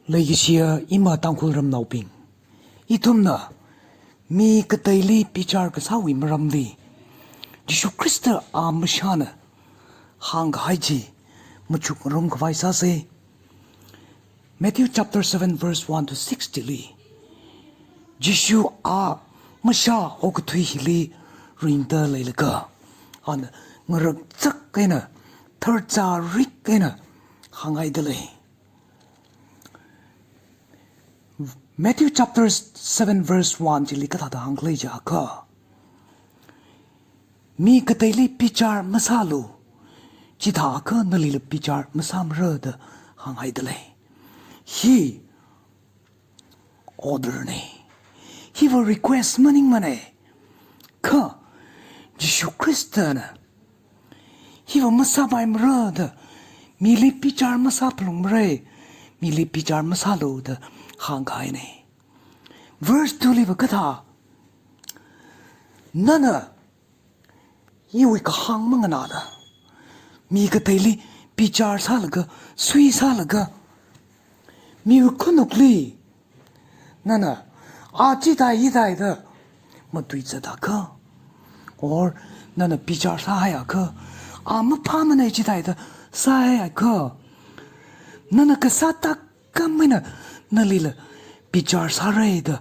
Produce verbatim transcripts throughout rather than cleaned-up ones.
Leikashiya ima Tangkhul ramnaobing, ithumna mi kateili bichar kasāwui maramli Jishu Khrista a mashāna hāngkahai chi machukngarum khavai sāsa. Matthew chapter seven verse one to six chili, Jishu a mashā okathui hili ringda leilaga, ana ngarakchak eina, tharcharik eina hānghaida lei. Matthew chapter seven verse one chili kathāda hāngkhalei jiakha, mi kateili bichar masālu, chithākha nalila bichar masāmara da hānghaida lei. Hi order na. Hiva request maningmana. Kha Jishu Khristana hiva masāpaimara da, mili bichar masāphalungmara, mili bichar masālu da hāngkahaina. Verse two liva kathā, nana iwui kahāng manganāla, mi kateili bichar sālaga, sui sālaga, miwui khanukli nana a chithai hithai da matuizat akha, or nana bichar sāhaiakha, a maphāmana chithai da sāhaiakha, nana kasā tākam eina nalila bichar sāra da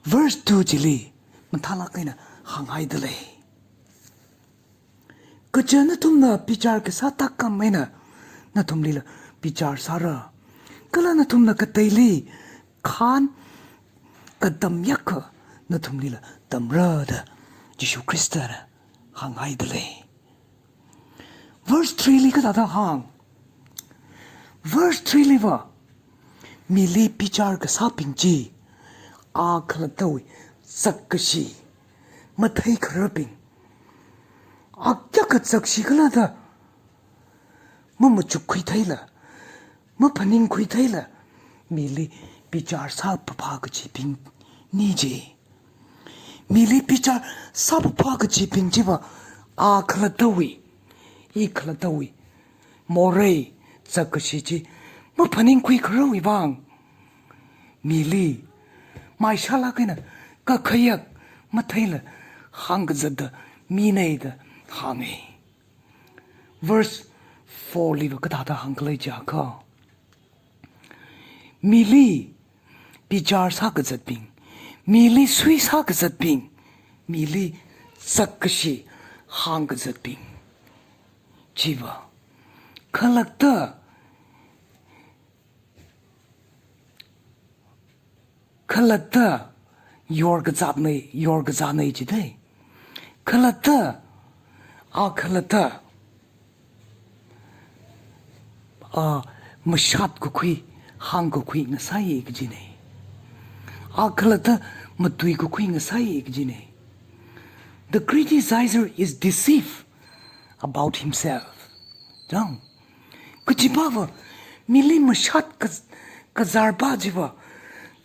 verse two chili mathālāk eina hānghaida lei. Kaja nathumna bichar kasā tākam eina nathumlila bichar sāra, kala nathumna kateili khān katam yakha nathumlila tamra da Jishu Khristana hānghaida lei. Verse three li kathāda hāng? Verse three liva, mili bichar kasābing chi a khalattawui sakkashi matheikhararbing, a kayākha sakkashi khala da mamachukkhui theila, maphaningkhui theila, mili bichar sāphaphā kachibingna chi. Mili bichar sāphaphā kachibing chiva a khalattawui, i khalattawui morei, sakkashi chi maphaningkhuikharawui vang, mili maishālāk eina kakhayak matheila hāngkazata mina da hānga. Verse four liva kathāda hāngkhalei jiakha, mili bichar sākazatbing, mili sui sākazatbing, mili sakkashi hāngkazatbing chiva khalatta, khalatta yorkazatna, yorkazāna jidalei. Khalatta, a khalatta, a mashatkakhui, hāngkakhui ngasai kajina. A khalatta matuikakhui ngasai kajina. The criticizer is deceived about himself. Chang. Kachipāva, mili mashat kaz-, kazārpā chiva,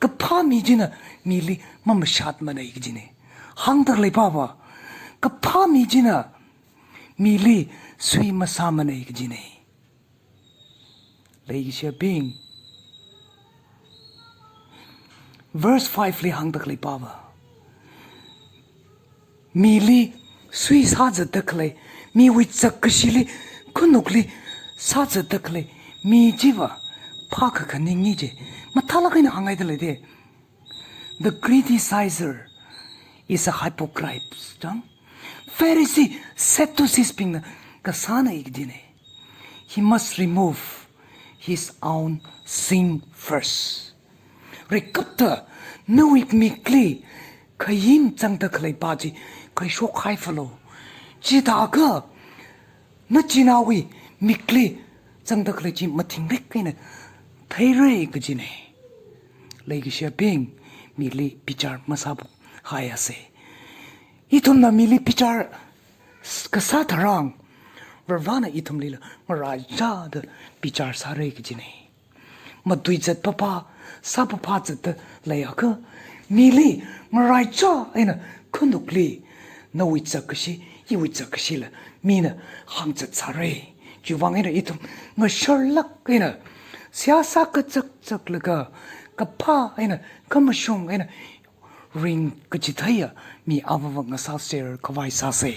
kaphā mi china mili mamashatmana kajina. Hāngda khaleipāva, kaphā mi china mili sui masāmana kajina. Leikashiyabing, verse five li hāngda khaleipāva, mili sui sāzatda khalei, miwui sakkashili, khanukli sāzatda khalei mi chiva phākakhaning chi mathālāk eina hānghaida leida. The criticizer is a hypocrite. Chang? Pharisee, Sadducees bingna kasāna kajina. He must remove his own sin first. Rikapta, nawui mikli khayim zangda khaleipā chi khuishokhaiphalu. Chithākha nachinaowui mikli zangda khalei chi mathingrik eina theira kajina. Leikashiyabing, mili bichar masāphaphāsa. Ithumna mili bichar s-, kasā tharan, Varivarana ithumlila ngaraichāda bichar sāra kajina. Matuizat phaphā, sāphaphā zatda leiakha, mili ngaraichā eina khanukli, nawui sakkashi, iwui sakkashila mina hāngzat sāra. Chiwui vang eina ithum ngasharlāk eina seihā sākazakzaklaga, kaphā eina, khamashung eina, ringkachitheiya mi avāva ngasāser khavai sāsa.